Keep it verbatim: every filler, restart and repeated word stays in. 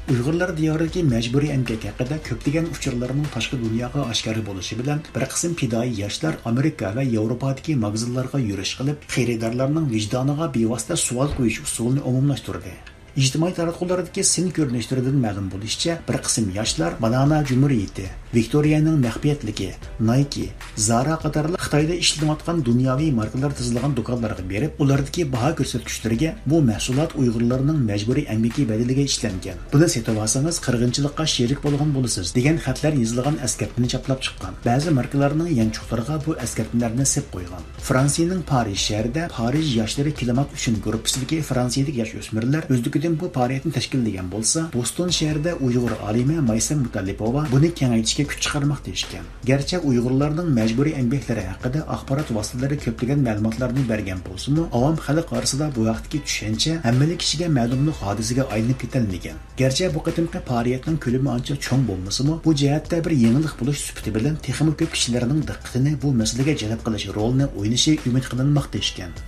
ئۇيغۇرلار دىيارىدىكى مەجبۇرىي ئەمگەك ھەققىدە كۆپلىگەن ئۇچۇرلارنىڭ تاشقى دۇنياغا ئاشكارا بولۇشى بىلەن، بىر قىسىم پىدائىي ياشلار ئامېرىكا ۋە ياۋروپادىكى ماگىزىنلارغا يۈرۈش قىلىپ، خېرىدارلارنىڭ ۋىجدانىغا بىۋاسىتە سوئال قويۇش ئۇسۇلىنى ئومۇملاشتۇردى. ئىجتىمائىي تاراتقۇلاردىكى سىن كۆرۈنۈشلىرىدىن مەلۇم بولۇشىچە، بىر قىسىم ياشلار بانانا جۇمھۇرىيىتى، ۋىكتورىيەنىڭ مەخپىيەتلىكى، نايكى، زارا قاتارلىق خىتايدا ئىشلىنىۋاتقان دۇنياۋى ماركىلار تىزىلغان دۇكانلارغا بېرىپ، ئۇلاردىكى باھا كۆرسەتكۈچلىرىگە بۇ مەھسۇلات ئۇيغۇرلارنىڭ مەجبۇرىي ئەمگىكى بەدىلىگە ئىشلەنگەن، بۇنى سېتىۋالسىڭىز قىرغىنچىلىققا شېرىك بولغان بولىسىز، دېگەن خەتلەر يېزىلغان ئەسكەرتمىنى چاپلاپ چىققان. بەزى ماركىلارنىڭ يانچۇقلىرىغا بۇ ئەسكەرتمىلەرنى سىپ قويغان. فرانسىيىنىڭ پارىژ شەھىرىدە پارىژ ياشلىرى كىلىمات ئۈچۈن گۇرۇپپىسىدىكى فرانسىيىدىكى ياش ئۆسمۈرلەر ئۆزلۈكىدىن بۇ پائالىيەتنى تەشكىللىگەن بولسا، بوستون شەھىرىدە ئۇيغۇر ئالىمى مايسەم مۇتەللىپوۋا بۇنى كېڭەيتىشكە كۈچ چىقارماقتا ئىكەن. گەرچە ئۇيغۇرلارنىڭ مەجبۇرىي ئەمگەكلىرى ھەققىدە ئاخبارات ۋاسىتىلىرى كۆپلىگەن مەلۇماتلارنى بەرگەن بولسىمۇ، ئاۋام خەلق ئارىسىدا بۇ ھەقتىكى چۈشەنچە ھەممىلا كىشىگە مەلۇملۇق ھادىسىگە ئايلىنىپ كېتەلمىگەن. گەرچە بۇ قېتىمقى پائالىيەتنىڭ كۆلىمى ئانچە چوڭ بولمىسىمۇ، بۇ جەھەتتە بىر يېڭىلىق بولۇش سۈپىتى بىلەن تېخىمۇ كۆپ كىشىلەرنىڭ دىققىتىنى بۇ مەسىلىگە جەلپ قىلىش رولىنى ئوينىشى ئۈمىد قىلىنماقتا ئىكەن.